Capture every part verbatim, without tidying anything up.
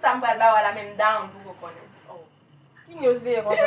Sa m pral ba w la, men m down pou w konnen. Oh. Ki news li ye konsa?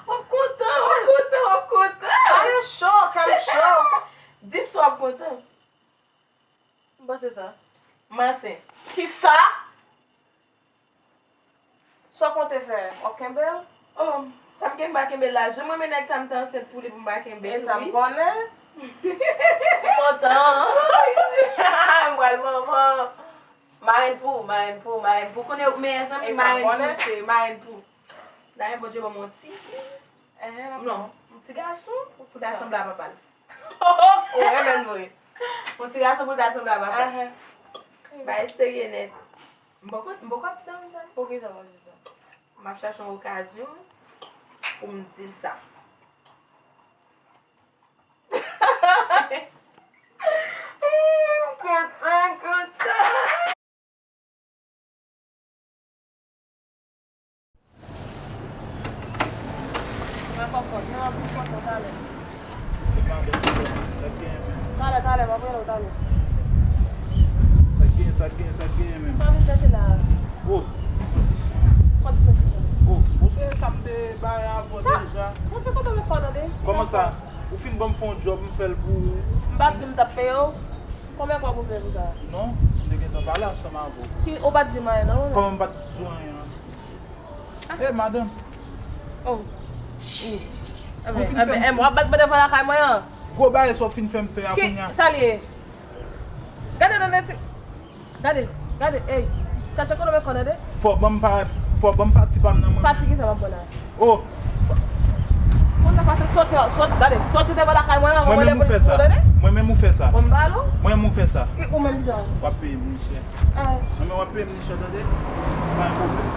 W ap kontan, w ap kontan, w ap kontan. Ale cho, kè m cho. Di m si w ap kontan. M panse sa. M ansent. Kisa? Sa w konte fè? W ap kenbe l? Oh, sa m kenbe, m pa kenbe l la. Jan m renmen nèg sa, m te ansent pou li pou m pa kenbe l, wi. E sa m konnen. M kontan. M pral manman. Marenn pou, marenn pou, marenn pou. Konnen ou meyè zanmi marenn pou, se marenn pou. Dayè, Bondye ban m yon ti fi. Non, yon ti gason pou ta sanble a papa l. Ou renmen l vre. Yon ti gason pou ta sanble a papa l. Bagay serye nèt. M poko, m poko ap di nan sa. Poukisa w di sa? M ap chache yon okazyon pou m di l sa. M kontan, kontan. Mwen konprann. Mwen ap vin kontan talè. Talè, talè, m ap rele w talè. Sa k gen, sa k gen, sa k gen menm? Sa w vin chèche la a? Oh. Kòman w te fè? Oh, bon, se sa m te bay avè w deja. Sa, sa se kote w met kò w tande? Kòman sa? Ou fin ban m fè yon djòb, m fè l pou ou. M pa t di w m t ap peye w? Konbyen kòb ou peye pou sa? Non, m te gentan pale ansanm avè w. Ki, ou pa t di m anyen, non? Kòman m pa t di w anyen an? Eh, madanm. Oh. Ou fin fè m... Enben, enben, w ap bat mwen devan lakay mwen an? Gwo bagay sa w fin fè m fè a kounye a. Ki, sa l ye? Gade nan neti. Gade, gade, ey. Chache kote w met kò w tande. Fò w ban m pa, fò w ban m pati pa m nan mwen. Pati kisa m ap pran la? Oh. Konn sa pase, soti, soti, gade, soti devan lakay mwen la, mwen menm ou fè sa. Mwen menm ou fè sa. Mwen menm ou fè sa. Ki ou menm jan? W ap peye m li chè. Mwen menm w ap peye m li chè, tande? Pa gen pwoblèm.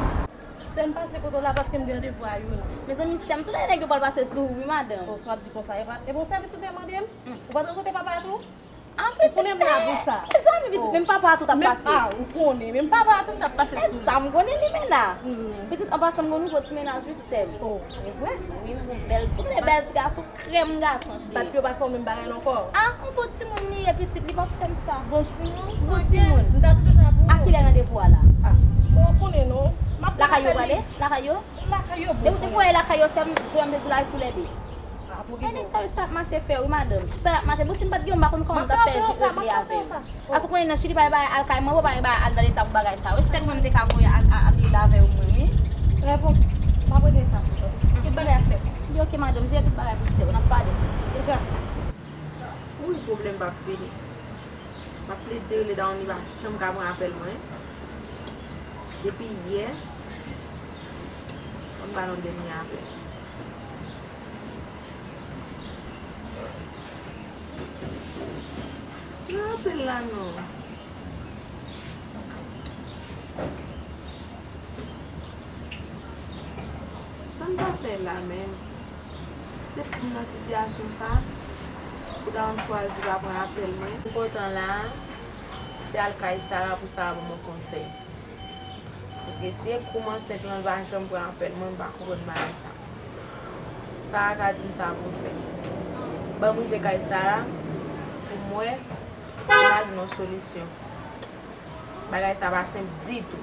Sè m pase kote w la paske m gen randevou a youn. Mezanmi, sè m, tout lè nèg yo pral pase sou ou, wi, madanm. Oh, sa w ap di konsa, e pa, e bon sèvis ou te mande m? Ou pa t kote papa a tou? Ah, pitit, ou konnen m la pou sa. Mezanmi, pitit, menm papa a tou t ap pase. Ah, ou konnen, menm papa a tou t ap pase sou li. E sa m konnen li menna. Pitit, an pasan, m gen nouvo ti mennaj, wi, sè m. Oh, e vre? Wi, m gen bèl, tout le bèl ti gason, krèm gason, cheri. Bat pye w pa fè w menm bagay la ankò. Ah, yon bon timoun li ye, pitit, li p ap fè m sa. Bon timoun? Bon timoun. M ta tou sa pou ou. A kilè randevou a la? Ah, bon, ou konnen non. M ap lakay yo prale? Lakay yo? Lakay yo bon. Depi w ale lakay yo, sè m, jwe m te di lakay koulè de. Ah, pou ki bon. Nèg sa yo, sa ap mache fè, wi, madanm. Sa y ap mache. Bon, si m pa t gen yo, m pa konn kòman m t ap fè regle avè w. Paske w konnen nan Chili, pa gen bagay al kay manbo, pa gen bagay al nan leta pou bagay sa yo. Se sèl mwen m te ka voye al, al, al viv la avè yo mwen, wi. Trè bon. M ap rete sa pou ou. Tout bagay ap fèt. Li oke, madanm, jere tout bagay pou sè w, n ap pale. Deja. Wi, pwoblèm p ap fini. M ap plede rele Dawonn, li pa janm ka pran apèl mwen. Depi yè, m pa nan dènye apèl. Pran apèl la non. Sa m ta fè la menm? Se pou m nan sitiyasyon sa, pou ta konn chwazi pa pran apèl mwen. M kontan la, se al kay Sara pou Sara ban m yon konsèy. Paske si e kou m ansent lan, l pa janm pran apèl mwen, m pa konprann bagay sa. Sara ka di m sa pou m fè. Ban m rive kay Sara, pou m wè, pou m al jwenn yon solisyon. Bagay sa pa senp ditou.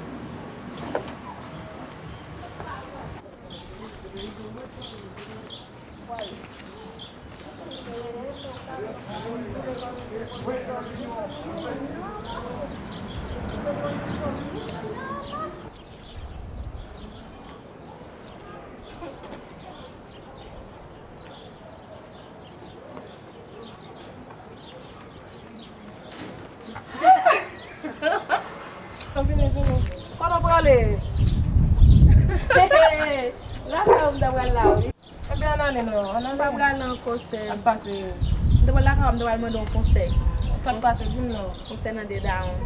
Kote w prale? Lakay ou m ta pral la, wi. Ebyen, ann ale non, ann ale. M pa pral nan konsè. Sa k pase? M ta pral lakay ou, m ta pral mande yon konsèy. Sa k pase? Di m non. Konsènan de Dawonn.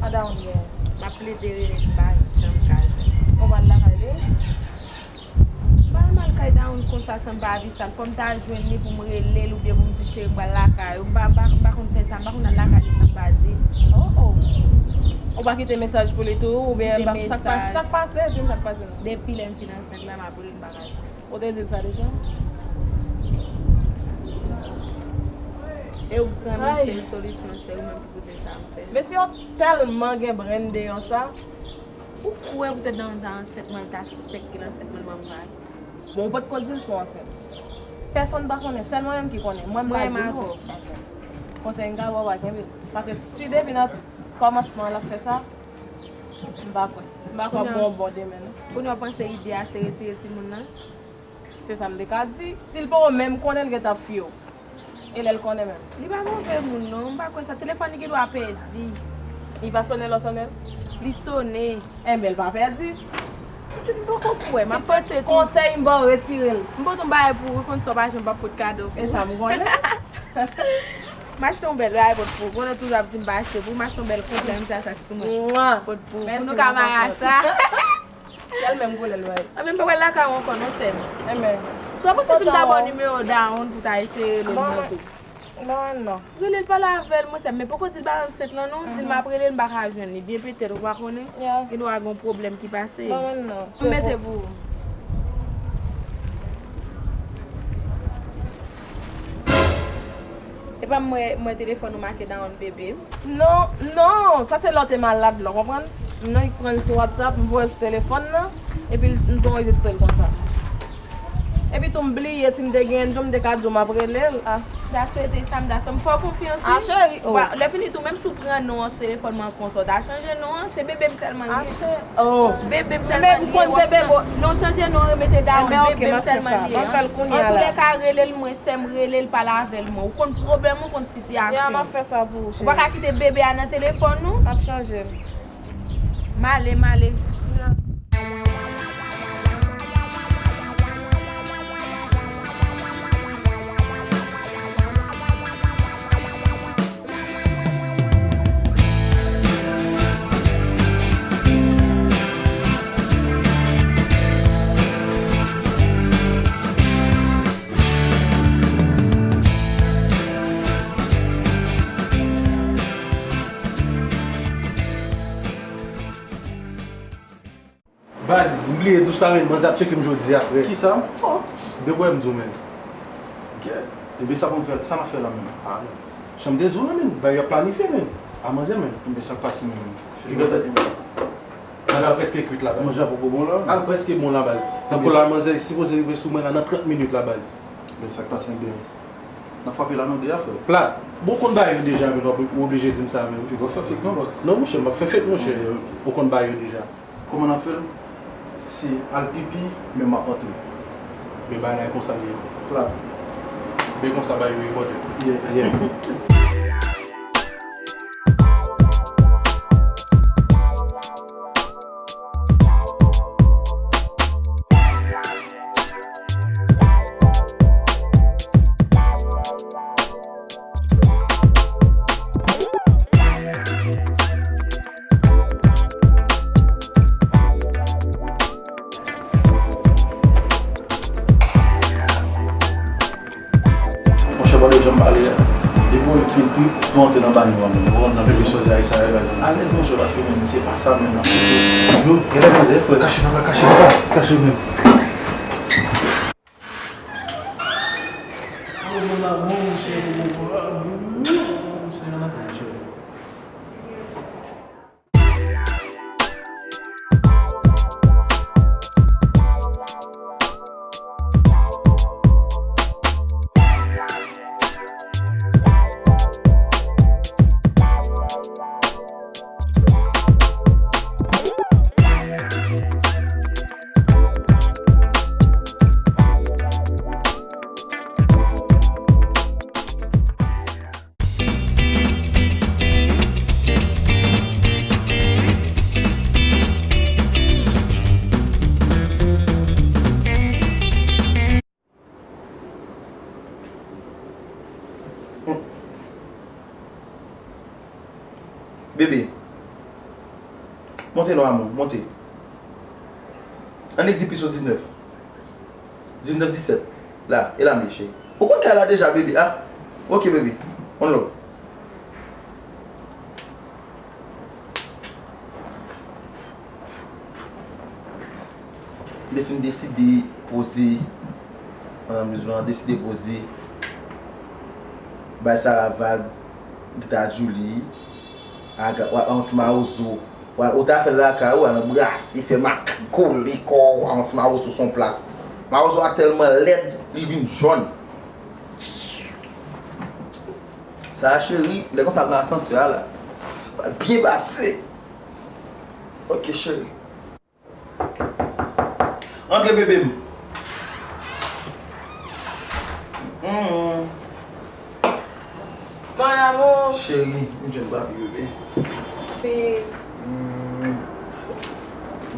A Dawonn, byen. M ap plede rele l, li pa janm ka jwenn. Ou pral lakay li? M pa renmen al kay Dawonn konsa san m pa avi sa l. Fò m ta jwenn li pou m rele l oubyen pou m di, cheri, m pral lakay ou. M pa, m pa, m pa konn fè sa, m pa konn al lakay li san m pa di. Oh, oh. Ou pa kite mesaj pou li tou, oubyen sa k pase, sa k pase, di m sa k pase non. Depi lè m fin ansent la, m ap rele l, m pa ka jwenn. Ou te di l sa deja? E ou k zanmi m, sèl solisyon, se ou menm ki pou di m sa m fè. Mesye yo tèlman gen brenn deyò sa. Ou kwè poutèt Daron ta ansent, mwen ta sispèk ke l ansent, mwen pa m pa. Bon, ou potko di l si w ansent. Pèsonn pa konnen, sèl mwen menm ki konnen. Mwen m pa di l non. Konsèy m ka ba w, pa kenbe l. Paske si depi nan kòmansman l ap fè sa, m pa kwè. M pa kwè ap gen yon bon demen non. Kounye a w panse ide a se retire timoun nan? Se sa m te ka di. Si l poko menm konnen, l gentan ap fiye w. E lè l konnen menm? Li pa move moun non, m pa kwè sa. Telefòn li gendwa pèdi. Li pa sonnen lè w sonnen l? Li sonnen. Enben, l pa pèdi. Pitit, m poko kwè, m ap panse tou. Konsèy m ba w, retire l. M pote yon bagay pou ou, ou konn sa w pa janm p ap pot kado pou ou. E sa m konnen. M achte yon bèl bagay pot pou ou. Konnen toujou ap di m pa achte pou ou, m achte yon bèl konplè, m sa sak sou mwen. Pot pou ou. Pou nou ka marasa. Sèl menm koulè l bay. Anben, m pa pral lakay ou ankò non, sè m. Enben. Si w panse si m ta ba w nimewo Daron pou w ta eseye rele l nan tou. Non, non. Rele l pale avè l, mwen sè m, men poko di l pa ansent lan non. Di l m ap rele l, m pa ka jwenn li. Byen petèt, ou pa konnen. Gendwa gen yon pwoblèm ki pase. Non, non. M mete pou ou. Epa m wè, m wè telefòn ou make Daron bebe. Non, non, sa se lè w te malad la, w konprann? Non, li pran l sou WhatsApp, m voye l sou telefòn nan, epi l, m te anrejistre l konsa. Epi tou m bliye si m te genyen l tou, m te ka di w m ap rele l. Ah. M ta swete sa, m ta, m fè w konfyans wi. Ah, cheri, oh. Lè fini tou, menm si w pran non an sou telefòn mwen konsa, w ta chanje non an, se bebe m sèlman l ye. Ah, cheri, oh. Bebe m sèlman l ye. Non, chanje non, remete Daron, bebe m sèlman l ye. Antoulèka, rele l mwen, sè m, rele l, pale avè l mwen. Ou konn pwoblèm ou, konn sitiyasyon. Ya, m ap fè sa pou ou, cheri. Ou pa ka kite bebe a nan telefòn ou? M ap chanje l. M ale, m ale. Baz, m bliye di w sa, men manzè ap tcheke m jodi a, frè. Kisa? Oh, de bwè m di w, men. Kèt. Ebyen, sa pou m fè, sa n ap fè la, men? Ah, non. Jan m te di w la, men, bagay yo ap planifye, men. A manzè, men. Ebyen, sa k pase, men? Li gentan. Manzè a prèske kwit la, baz. Manzè a poko bon la? Al prèske bon la, baz. Tankou la, manzè sipoze rive sou mwen la nan trant minit la, baz. Men sa k pase, men. N ap frape la, non, de afè. Plat. Bon, ou konn bagay yo deja, men w oblije di m sa, men. Piga w fè fake, non, bòs. Non, monchè, m p ap fè fake, monchè. Ou konn bagay yo deja. Kòman n ap fè l? Se al pipi, men m ap antre. Men bagay la e konsa l ye. Plat. Men konsa bagay yo ye, brother. Yeah, yeah. Monchè, gade jan m pale a. Depi w wè m fin kwit, tou antre nan banyo a, men. Ou konn nan peyi sòdi a, sa yo gade. Alèz, monchè, paske menm, se pa sa menm n ap fè. Yo, gade manzè, frè, kache papa, kache papa, kache menm. Bon, bon, la, bon, monchè, bon, bon, la, bon, monchè, nan tèt, monchè. Bebe, monte non, amou, monte. Annik di plis o diznèf. Diznèf disèt. La, e la m ye, cheri. Ou konn kay la deja, bebe, a? Ok, bebe. One love. M te fin deside poze, an, bezwen an deside poze, bay Sara vag, gita Djouly, a, a, yon ti mawozo. Ou ta fè l lakay ou, al anbrase, fè makak kole kò w, al yon ti mawozo sou yon plas. Mawozo a tèlman lèd, li vin jòn. Sa a, cheri, lè konsa al nan asansè a la. Pral byen pase. Ok, cheri. Antre, bebe m. Mm. Mon amour. Cheri, m jwenn papi, bebe. Wi. Mm.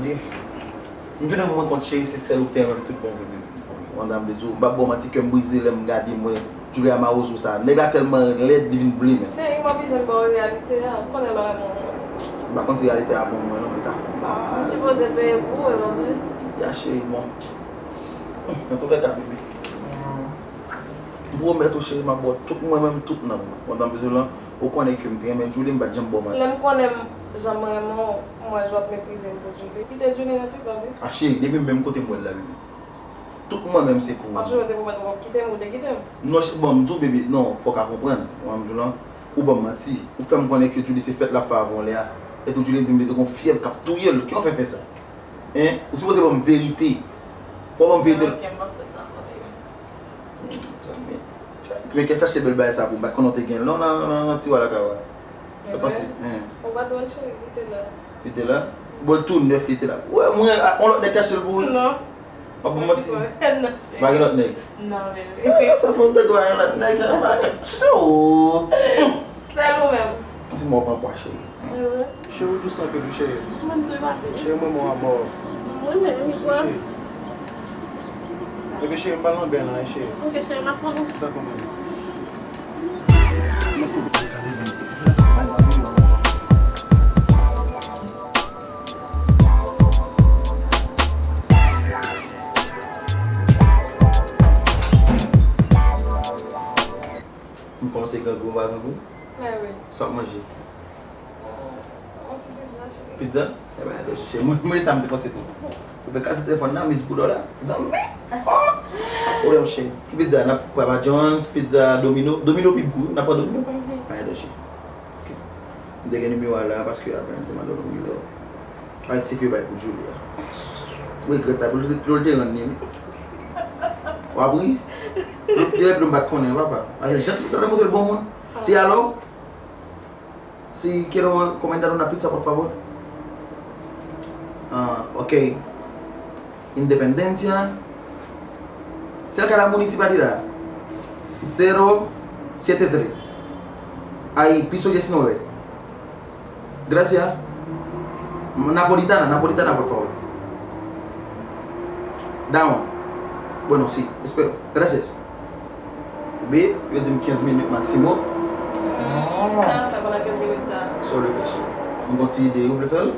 Wi. M vin rann mwen kont, cheri, se sèl ou ki te renmen m tout bon vre, bebe. Mwen, m bezwen w. M p ap ba w manti, kè m brize lè m gade m wè Julia mawozo sa. Nèg la tèlman lèd, li vin ble menm. Cheri, m oblije m ba w reyalite a. M konnen lè w renmen mwen. M pa konn si reyalite a bon mwen non, men sa fè m mal. M sipoze peye pou ou, e pa vre? Ya, cheri, bon. Nan tout lè ka, bebe. M pwomèt ou, cheri, m ap ba w tout mwen menm, tout nanm mwen. Pandan bezwen lan, ou konnen ke m te renmen Julie, m pa t janm ba w manti. Lè m konnen jan m renmen w, m wè jan w ap meprize m pou Julie. Kite Julie nèt wi, papi. A, cheri, depi menm kote m wè l la, bebe. Tout mwen menm se pou ou. Paske ou te pwomèt ou p ap kite m, ou te kite m. Non, ch-, bon, m di w, bebe, non, fòk a konprann, mwen, m di w lan, ou ban m manti. Ou fè m konnen ke Julie se fèt l ap fè avè w lè a. Epi Julie di m li te gon fyèv k ap touye l. Kijan w fè fè sa? Hein? Ou sipoze ban m verite. Fò w ban m verite. Mezanmi, men kè chache bèl bagay sa pou m, m pa t konnen w te gen l non nan, nan, nan tiwa lakay ou a. Sa pase, hein. Ou pa t wè l, cheri, li te la. Li te la? Bon, l tou nèf, li te la. Wè, mwen, a, on lòt nèg k achte l pou ou? Non. W ap ban m manti? Non, cheri. Pa gen lòt nèg? Non, bebe. Eh, sa fè yon nèg wè yon lòt nèg, hein, pa gen. Sèl ou menm. Di m w ap pran pwa, cheri. Cheri, ou dous anpil wi, cheri. Mwen tou, papi. Cheri, mwen, mwen, mwen, mwen. Mwen, mwen, mwen. Cheri. Epi, cheri, m pa nan bèl la, cheri. Ok, cheri, m ap tann ou. Dakò, mwen. M panse grangou, m pa grangou. Mè wi. Sa w ap manje? Yon ti pizza, cheri. Pizza? Ebyen, atò, cheri, mwen, mwen, sa m te panse tou. Ou fè kase telefòn nan, miz pou dòla. Zanmi! Oh! Ou lè, cheri. Ki pizza? N ap Papa John's, pizza Domino. Domino pi gou, n ap pran Domino? Mhm. Ebyen, atò, cheri. Ok. M te gen nimewo a la, paske apre, m te mande w nimewo. Ayiti fè bay pou Julia. M regrèt sa, pou l te, pou l te rann li, wi. W ap ri? Lòt te lè m pa t konnen, papa. Ase, jan ti sa te montre l bon moun. Si alò? Si quiero comer una pizza, por favor. Ah, ok. Independencia. Cerca la municipalidad. Cero siete tres. Hay piso diecinueve. Gracias. Napolitana, napolitana, por favor. Down. Bueno, sí, espero. Gracias. Babe, yo di m kenz minit maximum. Sa w ap fè pandan kenz minit sa? Sa w vle fè, cheri? M gon ti ide, ou vle fè l?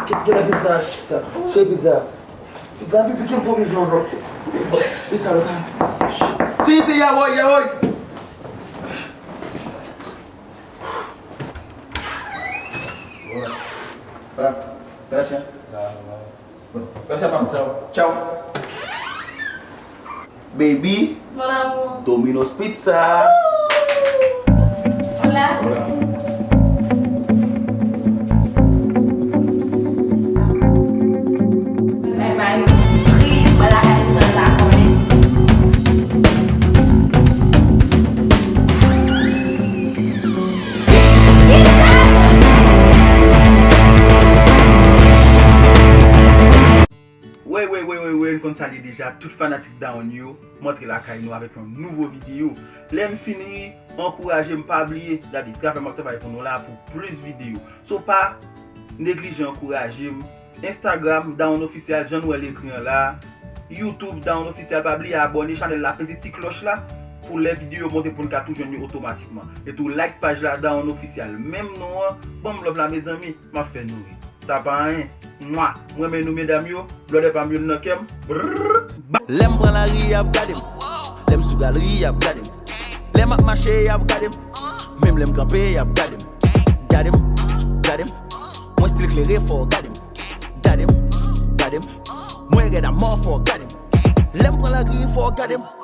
Ki, ki lè pizza? Cheri, pizza. Pizza pi pike m pwomèt non, bro. Pita, pita. Si, si, yawoy, yawoy. Voilà. Gracias. Bueno, gracias, mama. Chao. Chao. Baby. Mon amour. Domino's Pizza. Hola. Hola. Bay mayo, ri, bay lakay desann la konnen. Wey, wey, wey, wey, wey, n konn sa l ye deja, tout fanatik Down yo, m antre lakay nou avèk yon nouvo videyo. Lè m fin ri, ankouraje m, pa bliye, gade, travay m ap travay pou nou la pou plis videyo. So, pa neglije ankouraje m. Instagram, Down Official, jan nou wè l ekri an la. YouTube, Down Official, pa bliye abòne chanèl la, peze ti klòch la, pou lè videyo monte pou n ka tou jwenn yo otomatikman. E tou like paj la, Down Official. Menm non an, ban m love la, mezanmi, m ap fè nou ri. Sa pa anyen. Mwa, m renmen nou, medam yo. Blòdè pa m youn nan kè m. Brrr. Lè m pran lari, y ap gade m. Lè m sou galri, y ap gade m. Lè m ap mache, y ap gade m. Menm lè m kanpe, y ap gade m. Gade m, gade m. Mwen stil klere, fò w gade m. Gade m, gade m. Mwen rèd a mò, fò w gade m. Lè m pran lagriyen, fò w gade m.